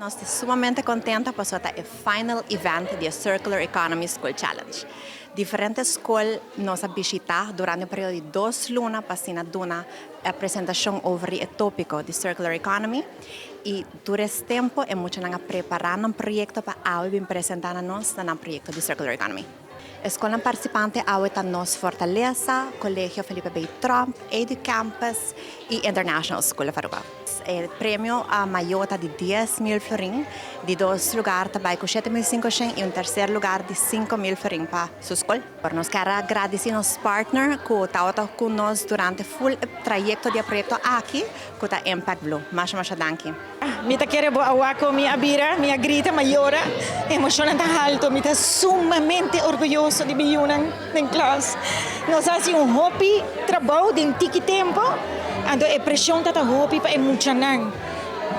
Nos ta sumamente contento pasobra ta e final event di Circular Economy School Challenge. Diferente scol nos a bishita durante un periodo di 2 luna pa asina duna e presentacion over e topico di Circular Economy y durante e tempo e muchanan a prepara un proyecto pa awe bin presenta na nos un proyecto di Circular Economy. E scol participante awe ta Nos Fortaleza, Colegio Felipe B. Tromp, Edu Campus y International School of Aruba. E premio a mayor ta di 10 mil florin, di dos lugar ta bay cu 7.500 y un tercer lugar di 5 mil florin pa su scol. Pa nos kier gradici nos partner cu tabata cu nos durante full trayecto di e proyecto aki, cu ta Impact Blue. Masha masha danki. Mi ta kere bo a wak con mi a bira, mi a grita, mi a yora, emocion ta halto, mi ta sumamente orguyoso di mi yiunan den klas. Nos a haci un hopi trabou den tiki tempo, anto e presion ta hopi pa e muchanan.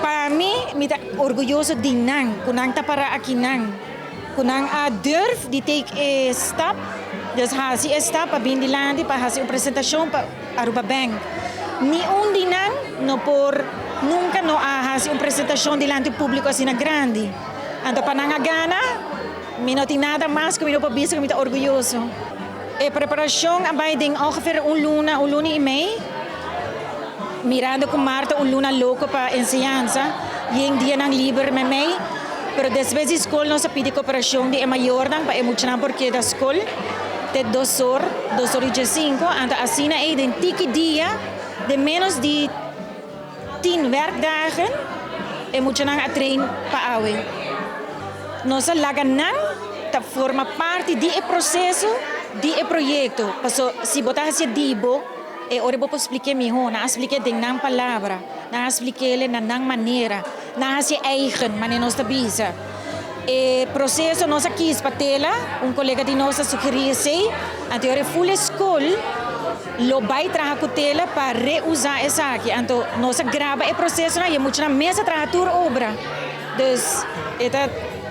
Pa mi, mi ta orguyoso di nan, cu nan ta para aki nan. Cu nan a durf di take a stap, dus haci e stap pa bin dilanti pa haci un presentacion pa Aruba Bank. Ni un di nan no por nunca no a haci un presentacion dilanti publico asina grandi. Anto pa nan a gana, mi no tin nada mas cu mi no por bisa cu mi ta orguyoso. E preparacion a bay den ongeveer un luna, un luna y mei. Mirando cu maart ta un luna loco pa enseñansa y e dianan liber mei. Pero despues di scol nos a pidi cooperacion di e mayornan pa e muchanan por keda scol te 2 or, 2:15. Anto asina ey den tiki dia, den menos di 10 werkdagen, e muchanan a train pa awe. Nos a laga nan ta forma parti di e proceso di e proyecto. Paso si bo ta haci di bo, e ora bo por splica miho, nan a splica den nan palabra, nan a splica na nan manera, nan a haci eigen, manera nos ta bisa. E proceso nos a kies pa tela, un colega di nos a sugeri esey, anto e full scol lo bay traha cu tela pa reusa esaki. Anto nos a graba e proceso y muchanan mes a traha tur obra. Dus ta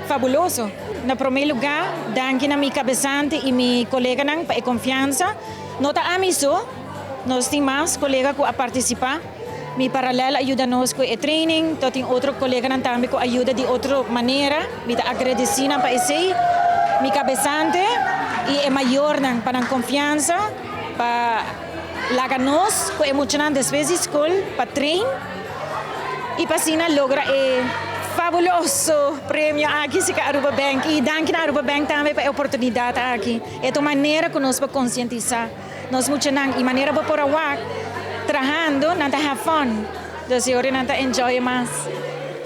fabuloso. Na prome lugar, danki na mi cabesante y mi coleganan pa e confiansa. No ta ami so, nos tin mas colega cu a participa. Mi paralel a yuda nos cu e training, tin otro coleganan tambe cu a yuda di otro manera. Mi ta agradeci pa esey. Mi cabesante y e mayornan pa nan confiansa, pa laga nos cu e muchanan despues di scol pa train y pa asina logra e fabuloso premio aki cu Aruba Bank y danki na Aruba Bank tambe pa e oportunidad aki. E ta manera cu nos pa concientisa nos muchanan y manera pa por a wak trahando nan ta have fun. Dus nan ta enjoy mas.